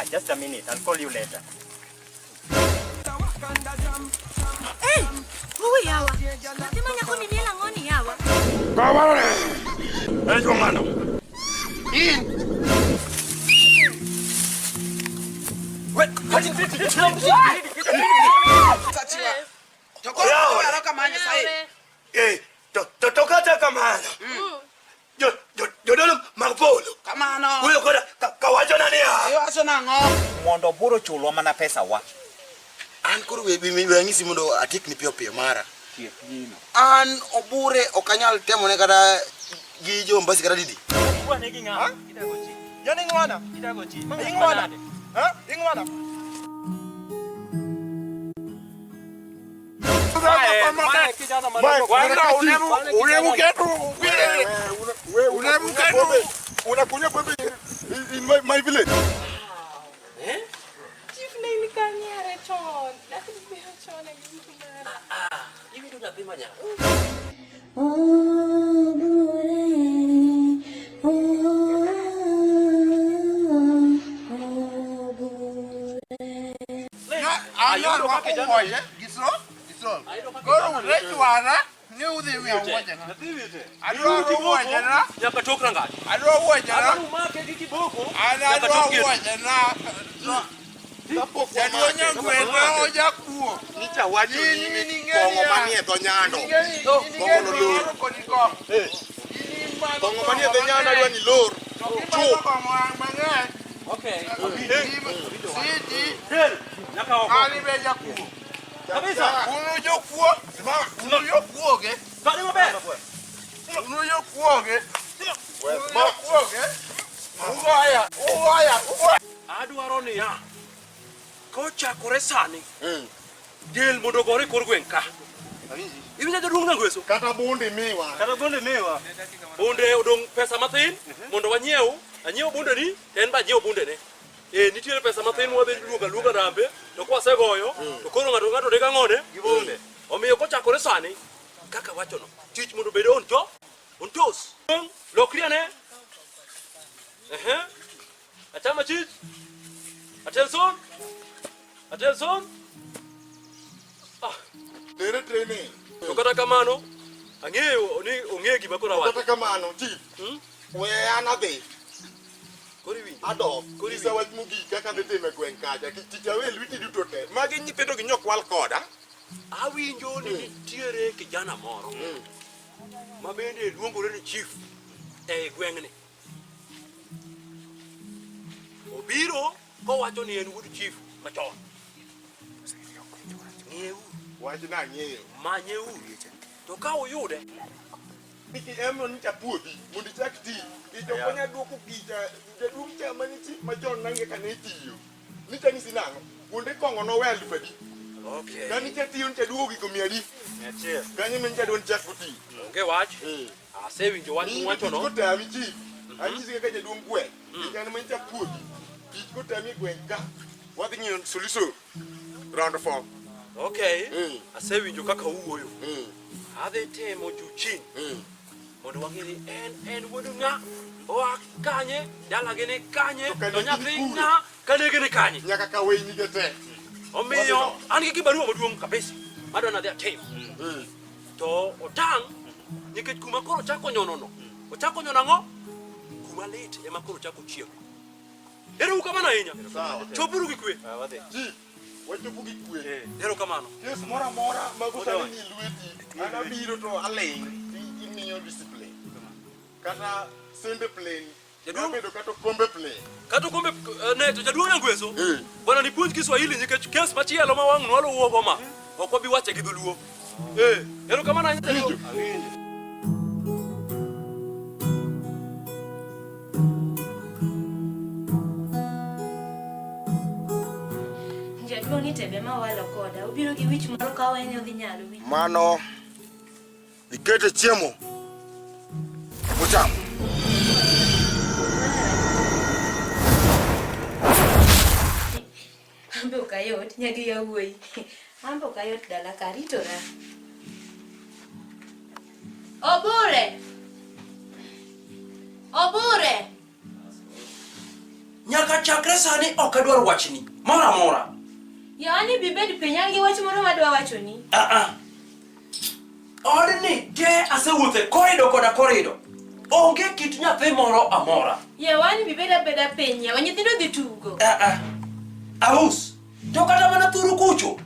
Ah, just a minute. I'll call you later. Hey, uwi yawa. Nyathi ma nyako ni miel ang'o ni yawa? Eh, jong'ano. In. Eh, to to kata kamano. Jo jo jodolo mag polo. Kamano. Wuoyo koda kawacho na niya. Iwacho nang'o? Mondo Oburu ochulwa mana pesa wa. An koro we anyisi mondo atiekni piyo piyo mara. An Obure ok anyal temone kata gi jo Mombasa kata didi. Yani ing'wana? Ing'wana? Ha? Ing'wana? Unakunywa pombe in my village. Chief ne in kanye are chon. Nyathi biro chon e gi mara. Iwinjo nyathi ma nyako. Ayudo kaka wuoye, gisro, gisro. Koro urechwara ni udhi wi wuochena. Adwaro wuochena. Nyaka tok rangach. Adwaro wuochena. Adwaro make gi kiboko. An Nyaka adwaro tok gate. wuochena. Jaduong' Nyagweno ojakuo. Nicha wacho In- ni in ing'e kong'o niya. manie dho nyando. In Kong'o ing'e no ni lor. ihero kodi kong'o. In imadho Kong'o manie dho kong'o nyando adwa mang'eny. ni lor. To kimadho kong'o mang'eny, Okay. siji, Del. Nyaka oko. an ibe jakuo. Kabisa. Unu jokuo, unu jokuoge, Kadi maber. unu jokuoge, unu jokuoge. Ugoya, ugoya, ugoya. Adwaro niya. Kochakore sani. Del mondo ogore e kor gweng' ka. Iwinjo jaduong' Nyangweso? Kata bunde miwa. Kata bunde miwa. Bunde odong' pesa mathin mondo wanyiew. Anyiew bundeni, to en be anyiew bundene. Eh, nitiere pesa mathin mwadhi luongo aluonga rambe, to kwasegoyo, to koro ng'ato ng'ato dhi ang'one? Gi bunde. Omiyo kochakore sani, kaka wachono, tich mondo obed on to, on toes. Lokri ane. Ehe. Achama chich. Attention. Attention. Ah, Tere training. to kata kamano, ang'eyo ni ong'e gima koro awacho. Kata kamano, chief. We an adhi. Koro iwinjo. Adok. Nyisa wach mogik kaka adhi timo e gweng' kacha. Tich awe lweti duto te. Magi nyithindo gi nyokwal koda. Awinjo ni nitiere kijana moro ma bende luongore ni chief ei gweng'ni. Obiro kowacho ni en wuod chief machon. Ng'ieuru, Wachna ang'eyo. manyeuru. To ka uyude, Niki emno ni chapuodhi mondo ichak tich. Nikech ok wanyal duoko gicha jaduong' cha mane chief machon nange kane itiyo. Nicha nyisi nang'o? Kuonde kong'o nowe aluf adi? okay. Ka nicha tiyo nicha duogo gigo mia adi? 100. Kanyo ema nicha duon chak go tich. Onge wach. Asewinjo wach Ni muwachono. tich kotami chief. Anyisi kaka jaduong' gweng'. Nikech an ema nicha puodhi. Tich kotami e gweng' ka. Wadhi ng'iyo solution. Round 4. Okay. Asewinjo kaka uwuoyo. Adhi timo juu chini mondo wang'e ni en wuod ng'a, oa kanye, dalagi ni kanye, To to nyathi kure. ng'a, kanege ni kanye. Nyaka ka weyni ge te. Omiyo an gi kibarua maduong' kabisa madwa nadhi atim. To otang' nikech kuma koro ochako nyonono, ochako nyono ang'o? Kuma lit ema koro ochako chieko. Ero uru kamano ahinya. Sawa. Chopuru gi kwe. Chief, wachopo gi kwe. Ero kamano. Kes moro amora mago sani ni lweti, an abiro to aling' imiyo discipline. Kata sende plane, Jaduong'. bedo kata okombe plane. Kata okombe ne to jaduong' Nyangweso. Bwana nipuonj Kiswahili nikech kes machielo ma wang' nwaluwo ma ok wabi wache gi dholuo. Eh, ero kamano ahinya jaduong'. Jaduong' ni tebe ma walo koda. Obiro gi wich moro ka wenyo dhi nyalo wich. Mano ikete chiemo mochamo. Ambe ok ayot, nyagi yawuoyi. Ambe ok ayot dala ka aritora. Obure! Obure! Nyaka chakre sani ok adwar wachni moro amora. Yaani bibed piny an gi wach moro madwa wachoni. Ah ah. Odni te asewuothe korido koda korido. Onge kit nyathi moro amora. Yawani bibed abeda piny yawa nyithindo dhi tugo. Ah ah. Aus. To kata mana thuru kucho.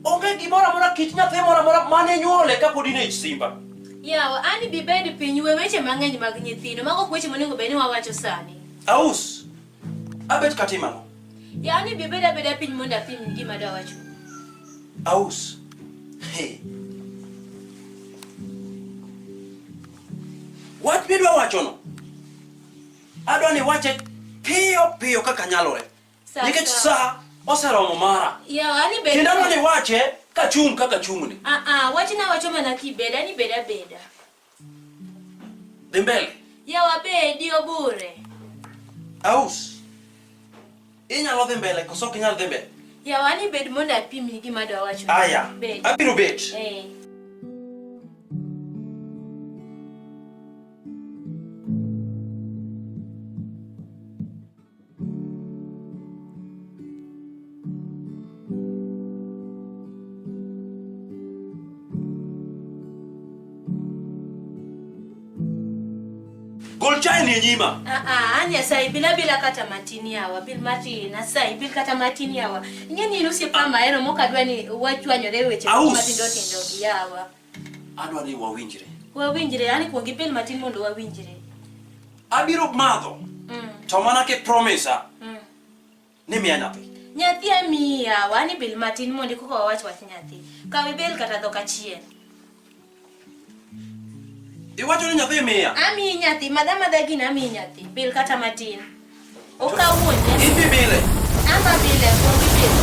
Onge gimoro amora kit nyathi moro amora mane nyuole kapod in e ich simba. Yawa ani bibed piny we weche mang'eny mag nyithindo mago ok weche monego bed ni wawacho sani. Aus. Abet katimo ang'o? Yaani bibed abeda piny mondo apim gima adwa wacho. Aus. Hey. Wach midwa wachono. Adwa ni wache piyo piyo kaka nyalore. Nikech sa oseromo mara. Yawa ani bed. Kendo adwa ni wache kachung' kaka chung'ni. Ah ah, wachna wacho mana kibeda ani bed abeda. Dhi mbele. Yawa bedi obure. Aus. Inyalo dhi mbele koso ok inyal dhi mbele? Yawa ani bed mondo apimni gima adwa wacho. Aya. Bed. Abiro bet. Eh. Gol chai ni e nyima. Ah ah, an Nyasaye bila bila kata matin yawa, bil matin, asayi bil kata matin yawa. Ing'e ni in osiepa mahero mok adwa ni wachwanyore weche moko Aus. matindo tindo gi yawa. Adwa ni wawinjre. Wawinjre, yani kuong ibil matin mondo wawinjre. Abiro madho. To mana ki promise ni miya nyathi. Nyathi amiyi yawa, ani bil matin mondo koka wawach wach nyathi. Kaw ibil kata dhok achiel. Iwacho ni nyathi miya. Amiyi nyathi, madha madha gini amiyi nyathi. Bil kata matin. Ok awuon nyathi. Idhi bile. Amba bile, kuong ibil.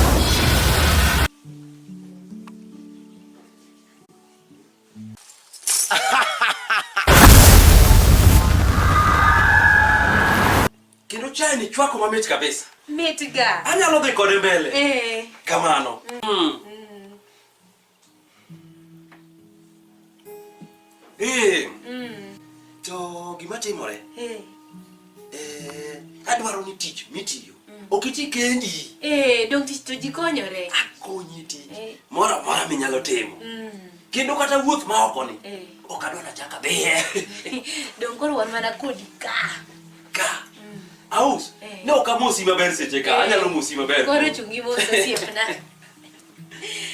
Kendo chai ni chwako mamit kabisa. Mit ga. Anyalo dhi kode mbele. Eh. Kamano. Mm. Eh. To gima timore, Eh. adwaro ni tich mitiyo. Ok iti kendi. Eh, dong tich to ji konyore. Akonyi tich. Eh. Moro amora minyalo timo. Kendo kata wuoth ma oko ni. Eh. Ok adwa nachak adhiye. Dong koro wan mana kodi ka. Ka. Aus. Eh. Ne ok amosi maber seche ka. Eh. Anyalo mosi maber. Koro chungi mos osiepna.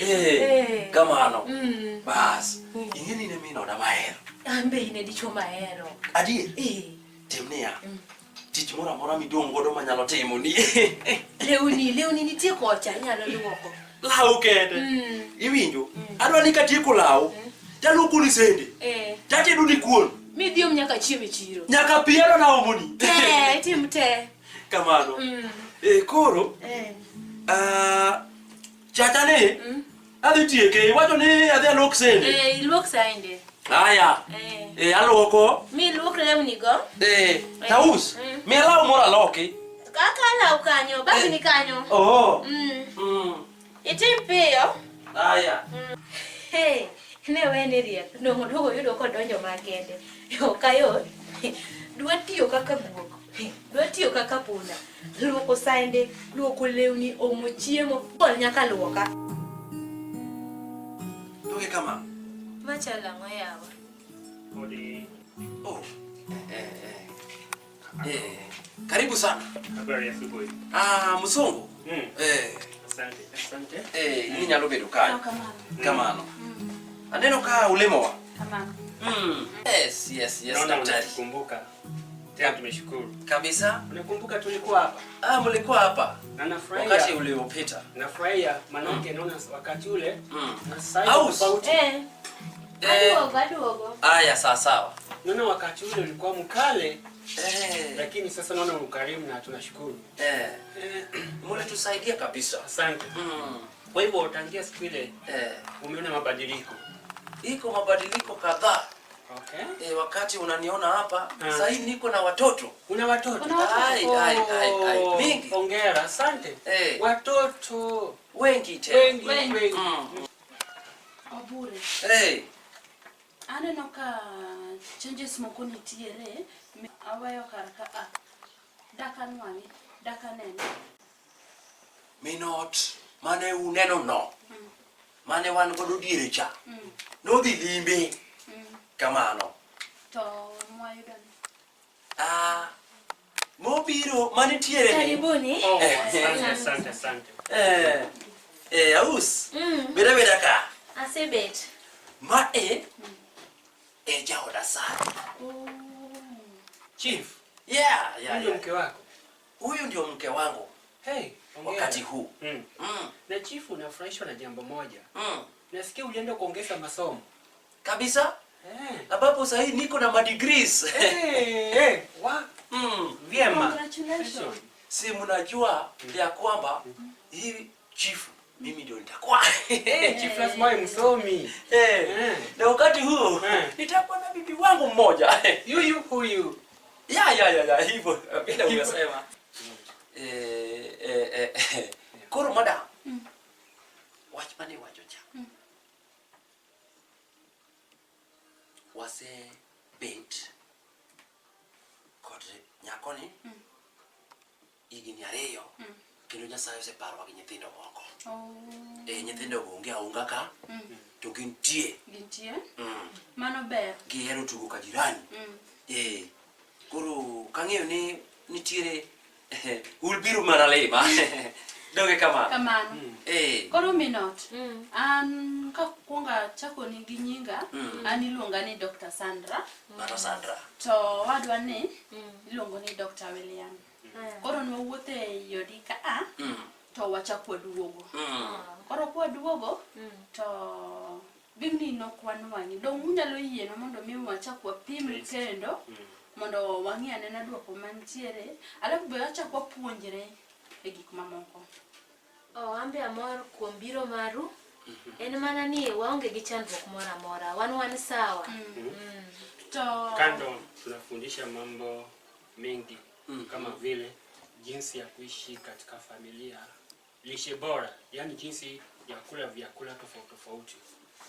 Eh. Eh. Kamano. Mm. Bas. Ing'e ni ne min oda mahero. An be in e dichuo mahero. Adier. Eh. Tim niya. Tich moro amora midong' godo manyalo timo ni. Lewni, lewni nitie kocha inyalo luoko. Law kende. Mm. Iwinjo? Adwa ni katieko law, taluoko ni sende. Eh. Tatedo ni kuon. Midhi om nyaka chiemo e chiro. Nyaka pi adwa naomoni. Te, itim te. Kamano. Mm. Eh, koro, Eh. ah, chacha ni, adhi tieke. Iwacho ni adhi aluok sende. Eh, iluok sende. Aya. Eh. Eh, aluoko. Mi luok lewni go. Eh, taus. Miya law moro aloki. Kaka law kanyo, bag ni kanyo. Oh. Mm. Mm. Itim piyo. Aya. Hey, ne wene riek. Dongo duogo yudo kodonjo makende. Ok ayot. Dwa tiyo kaka guok. Dwa tiyo kaka punda. Luoko sande, luoko lewni, omo chiemo, bol nyaka luoka. Duoke kama. Machalo ang'o yawa? Odi. Oh. Eh, eh. Eh, karibu sana. Habari ya asubuhi. Ah, mzungu. Mm. Eh, Asante, asante. eh, in inyalo bedo kanyo. Kamano. Aneno ka ulemowa. Kamano. Mm. Yes, yes, yes, Naona daktari. unatukumbuka. Tena tumeshukuru. Kabisa. Unakumbuka tulikuwa hapa Ah, mlikuwa hapa na nafurahia. wakati uliopita. Nafurahia manake naona wakati ule Mm. na sasa hivi Aus. tofauti. Eh. Eh, Aduogo, aduogo. aya sawa sawa. Naona wakati ule ulikuwa mkale Eh, lakini sasa naona ukarimu na tunashukuru. eh, Eh, mlitusaidia kabisa. asante. Mm. Kwa hivyo tangia siku ile Eh, umeona mabadiliko. iko mabadiliko kadhaa. Okay. Eh, wakati unaniona hapa Mm. sasa hivi niko na watoto. Una watoto? Una watoto? Ai, ai, ai, ai. Mingi. Hongera, asante. Eh. Watoto Wengi tena. wengi Wengi. wengi. Mm. Obure. Eh, Aneno ka changes moko nitiere. Aweyo kar ka a. Dak anwang'e. Dak anene. Minot mane uneno no. Mane wan godo diere cha. Nodhi limbe. Kamano. To mwayudo ni. Ah, mobiro manitiere ni. Karibuni. Oh, asante, asante, asante. Eh, eh, aus. Beda beda ka. Asebet. Ma e e jaoda sana. Chief. Yeah, yeah, Huyu ndio yeah. mke wako? Huyu ndio mke wangu. Hey, hongera. Wakati huu. Na chief, unafurahishwa na jambo moja. Nasikia ulienda kuongeza masomo. Kabisa? Ambapo sasa hivi niko na madegrees. Eh, wa. Vyema. Congratulations. Si mnajua ya kwamba hii chief mimi ndio nitakuwa. Chief lazima awe msomi. Eh. Na wakati huo nitakuwa na bibi wangu mmoja. Yuyu huyu. Ya ya ya ya hivyo vile unasema. Eh eh eh. Koro madam. Wach mane iwacho cha. Wase bet kod nyakoni higni ariyo kendo Nyasaye oseparowa gi nyithindo moko. Eh, nyithindo go onge aonga ka to gintie. Gintie? Mano ber. Gihero tugo ka jirani. Eh, koro kang'eyo ni nitiere ul biro mana lima. Donge kamano? Kamano. Eh. Koro minot, an kakwongo achakoni gi nyinga, an iluonga ni Dr. Sandra. Mano Sandra. To wadwa ni iluongo ni Dr. William. Koro nwawuotho e odi ka a, to wachak waduogo. Koro kwaduogo, to bimni nok wanwang'i. Dong' unyalo yienwa mondo mi wachak wapim kendo, mondo wang'i anena duoko mantiere. Alafu be wachak wapuonjre e gik mamoko. Oh, an be amor kuom biro maru. En mana ni waonge gi chandruok moro amora. Wan wan sawa. To Kando tunafundisha mambo mengi kama vile jinsi ya kuishi katika familia, lishe bora, yani jinsi ya kula vyakula tofauti tofauti.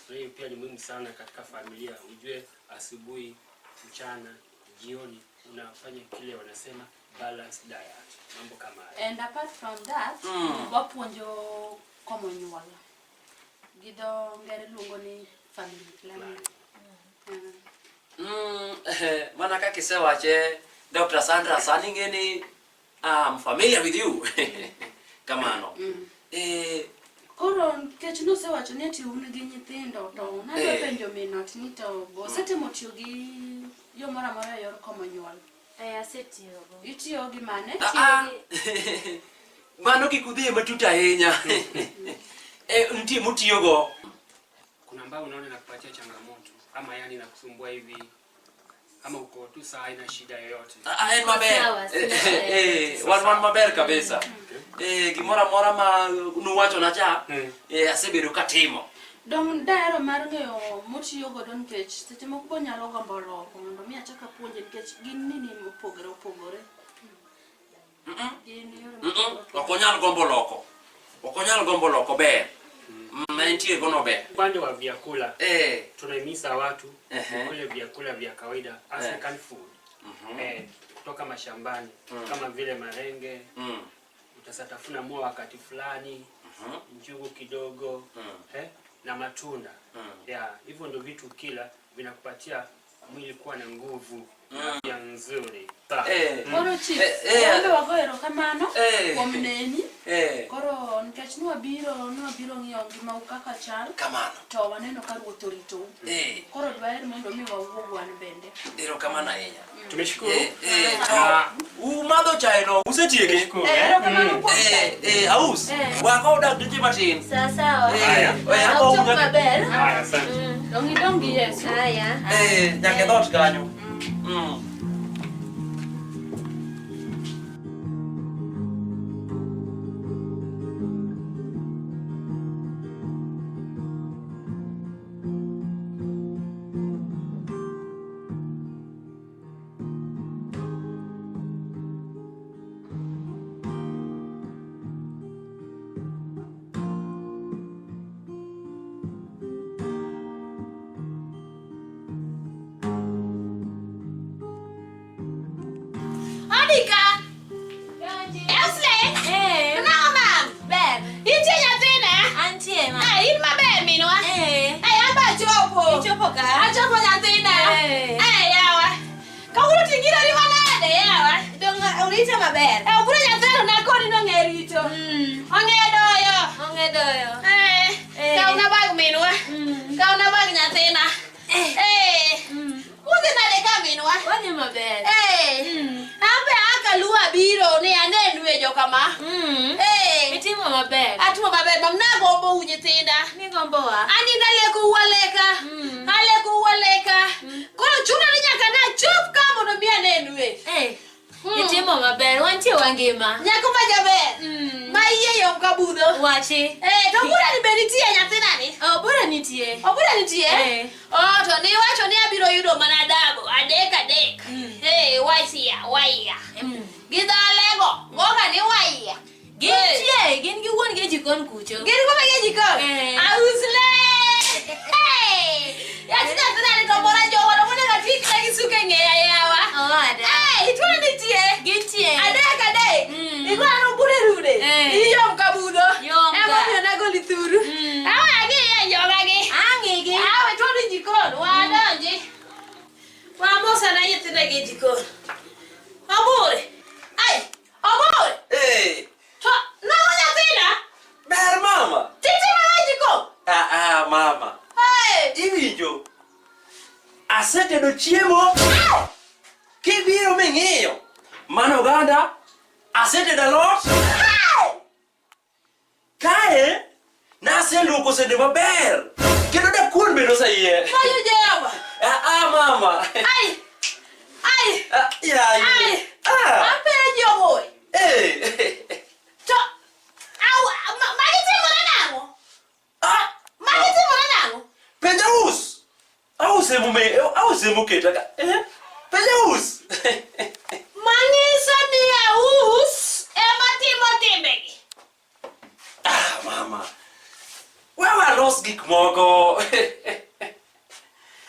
Na hiyo pia ni muhimu sana katika familia, ujue asubuhi, mchana, jioni unafanya kile wanasema balanced diet, mambo kama hayo. And apart from that, wapuonjo komo nyuol. Gi dho ngere luongo ni family planning. Mana kaka isewache Dr. Sandra, sani ing'e ni I'm familiar with you. Kamano. Eh, Koro nikech nosewacho ni ati un gi nyithindo to nadwa Eh. penjo minot ni to bo osetemo tiyo gi yo moro amora e yor komo nyuol. Eh, asetiyogo. Itiyo gi mane? Ah, ah. Mano kik udhiye matut ahinya. Eh, nitie mutiyogo. Kuna ambayo unaona inakupatia changamoto ama yani inakusumbua hivi ama uko tu sawa, haina shida yoyote? Ah, en maber. Eh, eh, wan wan maber kabisa. Eh, gimoro amora ma nuwachona cha, eh, asebedo katimo. Dong' dahero mar ng'eyo motiyo godo nikech seche moko bo nyalo gombo loko mondo mi achak apuonje nikech gin nini mopogore opogore. Gin yore Ok onyal gombo loko. Ok onyal gombo loko ber. Entie gono ber. Upande wa vyakula eh, tunahimiza watu Ehe. kule vyakula vya kawaida African food kutoka mashambani kama vile marenge utasatafuna mua wakati fulani njugu kidogo na matunda yeah, hivyo ndio vitu kila vinakupatia mwili kuwa na nguvu na afya nzuri. Koro chief, Eh, wan be wago erokamano Eh. kuom neni. Eh. Koro nikech nwabiro ng'iyo ngimau kaka chal. Kamano. To waneno ka Ruoth oritou. Eh. Koro dwaher mondo mi wawuog wan bende. Erokamano ahinya. Tumeshukuru. Eh, eh, to umadho chae no, usetieke? Eh, erokamano kuom Eh, eh, aus. Eh. Wako odak tije matin. Sawa sawa. Eh, eh, ako Auchop unya- maber. Haya, asante. Dong' idong' gi Yesu. Haya. Eh, nyaka e dhoot kanyo. Odika! Ichopo ka? Achopo nyathina. Eh. Eh, yawa. Kawuono tingirori manade yawa. Dong urita maber. Eh, obura nyathino nakoni nong'e rito. Ong'e doyo. Ong'e doyo. Eh, Eh. kawna bag minwa. Kawna bag nyathina. Eh. Udhi nade ka minwa? Wadhi maber. Eh. Ambe aka luwa biro ni anenu e jokama. Eh. Itimo maber. Atimo maber, mam nagombo u nyithinda. Nigombowa. Ani naleko u aleka. Aleko u aleka. Koro chuna ni nyaka nachop ka mondo mi anenue. Eh. Itimo maber. Wantie wangima. Nyako ma jaber. Ma iye yom ka budho. Wachi. Eh, to bura ni be nitie nyathina ni? Oh, bura nitie. Obura nitie? Eh. Oh, to niwacho ni abiro yudo mana dabo adek adek. Eh, wasia, waiya. Gi dhalego, goka ni waiya. Gintie, gin gi wuon gi e jikon kucho. Gin kuma gi e jikon? Eh. Ausle! Hey! Yathi nyathina ni to mora jowa to monego atikna gi suke ng'eya yawa. Owada. Eh, ituo nitie. Gintie. Adek adek. Igwaro obure rude. Iyom ka budho. Yom ka. Emomiyo nagoli thuru. Awe ang'iye joga gi. Ang'igi. Awe tuo ni jikon, wadonji. Wamosana nyithindo gi e jikon. Obure. Ai, obure. Eh, To nang'o nyathina? ber mama. Titi mana e jikon. Ah, ah, mama. Hey! Iwinjo? Asetedo chiemo. Kibiro ming'iyo. Mano oganda. Asetedo alot. Kae, naseluoko sende maber. Kendo dakuon bende oseyie. Mayo jewa. Ah, ah, mama. Ai! Ai! Ah, yaye. Ai! Ah. Apenji obure. Eh. To au magi timore nang'o? Ah. Magi timore nang'o? Penj aus. Aus emome, aus emoketa ka. Eh? Penj aus. Manyiso ni aus ema timo timbegi. Ah, mama. Wewe alos gik moko.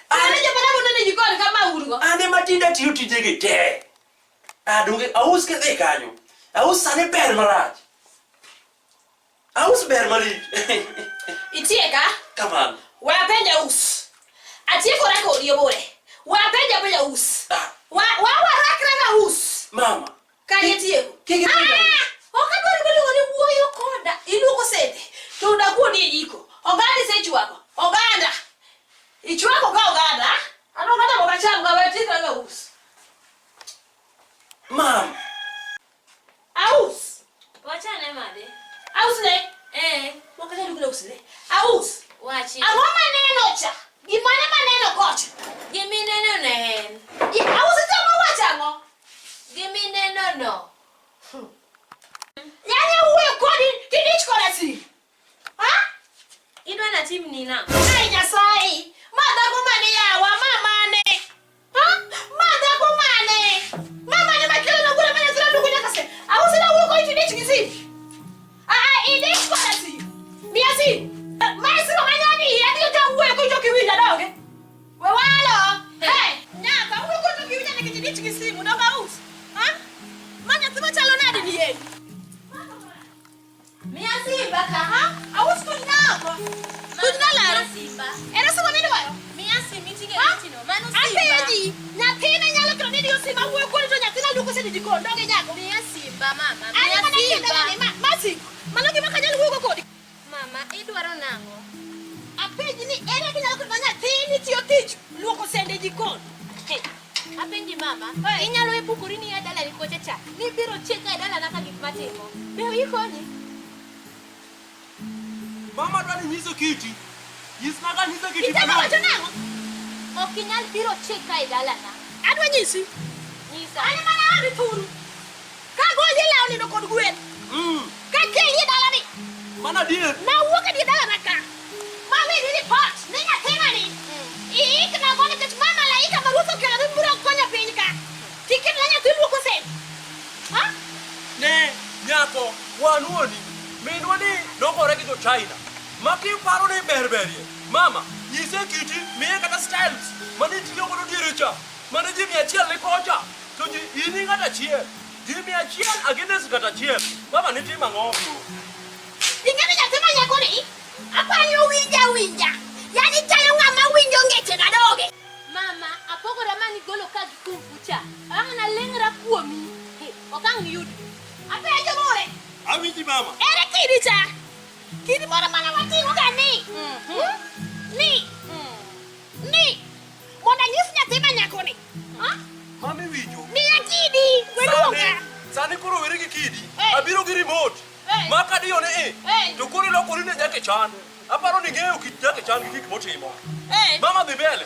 An joma naboneno e jikon ka maurgo. An ema tinde atiyo tijegi te. Ah, donge aus kidhi kanyo. Aus sani ber marach. Aus ber malich. Itieka? Kamano. We apenj aus. Atiekora kodi obure. We apenj apenj aus. Ah. Wa wa warakre ga aus. Mama. Kanye tieko? Kik ipenj aus. Ah! Ok adwar miluongo ni wuoyo koda. Iluoko sende. To dakuoni e jiko. Oganda isechwako. Oganda. Ichwako ka oganda. An oganda mok acham ga we atiekra ga aus. Mama. Aus. Wachane madhe. Aus ne. Eh. Mok acham gik aus ne. Aus. Wachi. Ang'o maneno cha? Gimane maneno kocha? Gimineno ne en. Aus temo wacho ang'o? Gimineno no. Yani awuoyo kodi tidich koda simu. Ha? Idwa natimni nang'o? Ai Nyasaye, ma dhako mane yawa, ma mane? Ha? Ma dhako mane? Ma mane makelo na bura mane zira lugu nyaka se. Aus na wuoyo kodi tidich gi simu. Ah ah, idich koda simu. Miya simu. Ma simu manyani, adhi to awuoyo kodi to kiwinja donge? We walo. Hey, nyaka awuoyo kodi to kiwinja nikech idich gi simu, donge aus? Ha? Ma nyathi machalo nade ni en? Miya simba ka. Ha? Aus tujna oko. Tujna laro. Miya simba. Ere simu midwaro? Miya simba iting'e Ha? lwetino. Mano simba. Apenji, nyathina nyalo kelo ni diyo simu awuoyo kodi to nyathina luoko sende jikon, donge nyako? Miya simba mama. An Miya ema nakia simba. dalani, ma simu. Mano gima ok anyal wuoyogo kodi. Mama, idwaro nang'o? Apenji ni ere kaka inyalo kelo na nyathini tiyo tich luoko sende jikon. Hey, apenji mama, inyalo epukori ni e dalani kocha cha. Nibiro cheka e dalana ka gik matimo. Be oikonyi? Mama dwa ni nyiso kiti. Nyisna ka nyiso kiti. Itemo wacho nang'o? Ok inyal biro cheka e dalana. Adwa nyisi. Nyisa. An ema naori thuru. Kagoli e law nindo kod gwen. Kakeli e dalani. Mano adier. Nawuok e dier dalana ka. Mamini ripot ni nyathina ni. Iikna go nikech ma malaika ma ruoth okelo ni biro konyo piny ka. Tiketna nyathi luoko sende. Ha? Ne, nyako, wanuoni. Minwa ni nogore gi jo-China. Ma kiparo ni ber berie. Mama, nyise kiti, miye kata styles. Mane itiyo godo diere cha. Mane ji 100 ni kocha. To ji in ng'at achiel. Ji 100 against ng'at achiel. Mama nitimo ang'o? Ing'e ni nyathi ma nyakoni, apani owinja awinja. Yani chalo ng'ama winjo ngeche na doge. Mama, apogora mani golo ka gi kung fu cha. Ang nalengra kuomi. Ok ang yud. Apenjo more. Awinji mama. Ere kidi cha? Kidi moro mana wating'o ga ni. Ni. Ni. Mondo anyis nyathi ma nyakoni. Ha? Mama iwinjo. Miya kidi. Weduoka. Sani koro weri gi kidi. Abiro gi remote. Ma kadiyo ni i. To koro ilokori ne Jackie Chan. Aparo ni ing'eyo kit Jackie Chan gi gik motimo. Mama dhi mbele.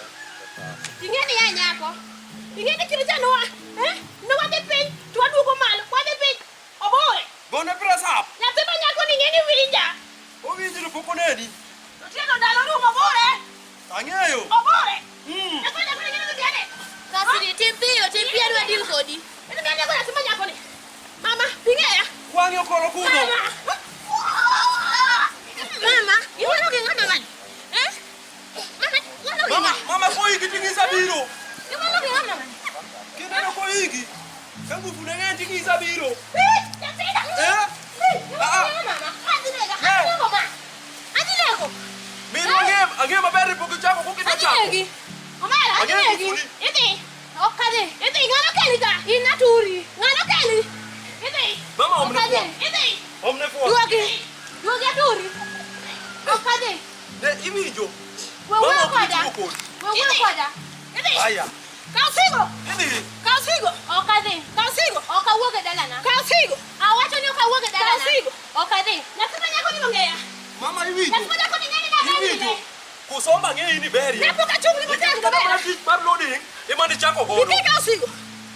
Ing'e ni ya nyako. Ing'e ni kidi cha noa. Eh? Ne wadhi piny to waduogo malo. Wadhi piny. Obore. Gone press up. Nyathi ma nyakoni ing'e ni winja. Owinji to pok oneni. Otieno ndalo rumo obore. Ang'eyo. Obore. Nyathi ma nyakoni ing'e ni dhi ane. Kasiri, tim piyo adwa deal kodi. Idhi ane go nyathi ma nyakoni. Mama, ing'eya. Wang'e okoro kudho. Mama. Mama, iwuoyo gi ng'ama mane? Eh? Mama, iwuoyo gi Mama, ng'a? mama koigi ting'isa biro. Iwuoyo gi ng'ama mane? Kineno koigi. Ka ngufu ne ng'eny ting'isa biro. Eh, nyathina. Eh? Iwuoyo gi ng'a, mama? Adhi nego, adhi nego ma. Adhi nego. Min ang'e ang'e maber ni pok ichako koka idwa Adhi chako. negi. Omera, adhi Ang'eyo negi. ngufuni. Idhi. Ok adhi. Idhi, ng'ano keli ka? In aturi. Ng'ano keli? Idhi. Mama omne Ok adhi. fuon. Idhi. Omne fuon. Duogi. Duogi aturi. Ok adhi. Ne iwinjo. We Mama wuoyo ok bi koda. tugo kodi. We wuoyo koda. Idhi. Aya. Kaw sigo. Idhi. Kaw sigo. Ok adhi. Kaw sigo. Ok awuog e dalana. Kaw sigo. Awacho ni ok awuog e dalana. Kaw sigo. Ok adhi. Nyathi ma nyakoni ong'eya. Mama iwinjo. Nyathi ma nyakoni ng'e ni Iwinjo. nabende. Kusomba ng'eyi ni berie. Ne pok achung'ni motegno Kata ber. mana tich mar loading ema nichako godo. Bi kaw sigo.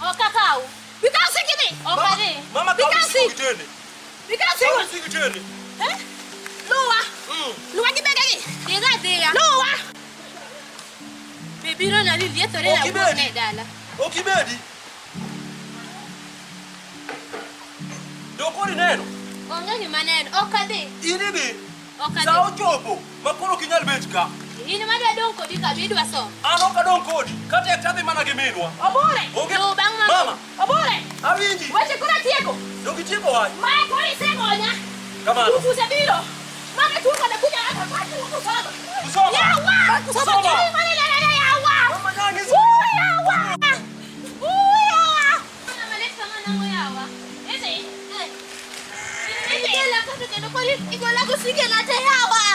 Ok akaw. Bi kaw sigo idhi. Ok adhi. Mama Bi kaw kaw sigo sigo. gitene. Bi kaw Kaw sigo. sigo gitene. Eh? Luwa. Luwa gi begegi. Dhiga adhiya. Luwa. Be biro na ni liethore Ok na ibedi. wuok ne dala. Ok ibedi. Do koro ineno. Onge gima neno. Ok adhi. In idhi. Ok Sa adhi. ochopo ma koro ok inyal bet ka. In madwa dong' kodi ka be idwa somo. An ok adong' kodi. Ka tek tadhi mana gi minwa. Obore. Onge. Luw bang' mama. Mama. Obore. Awinji. Weche koro atieko. Dog itieko wach. Mae koro isegonya. Kamano. Ngufu osebiro. Mane tuo kode kuja hapa kwa kusoma. Kusoma. Yawa. Kusoma. Kusoma. Yawa. Mama nyangi. Yawa. Yawa. Mama let kama nang'o yawa. Idhi. Eh. Igola kendo koro igola go sigena te yawa.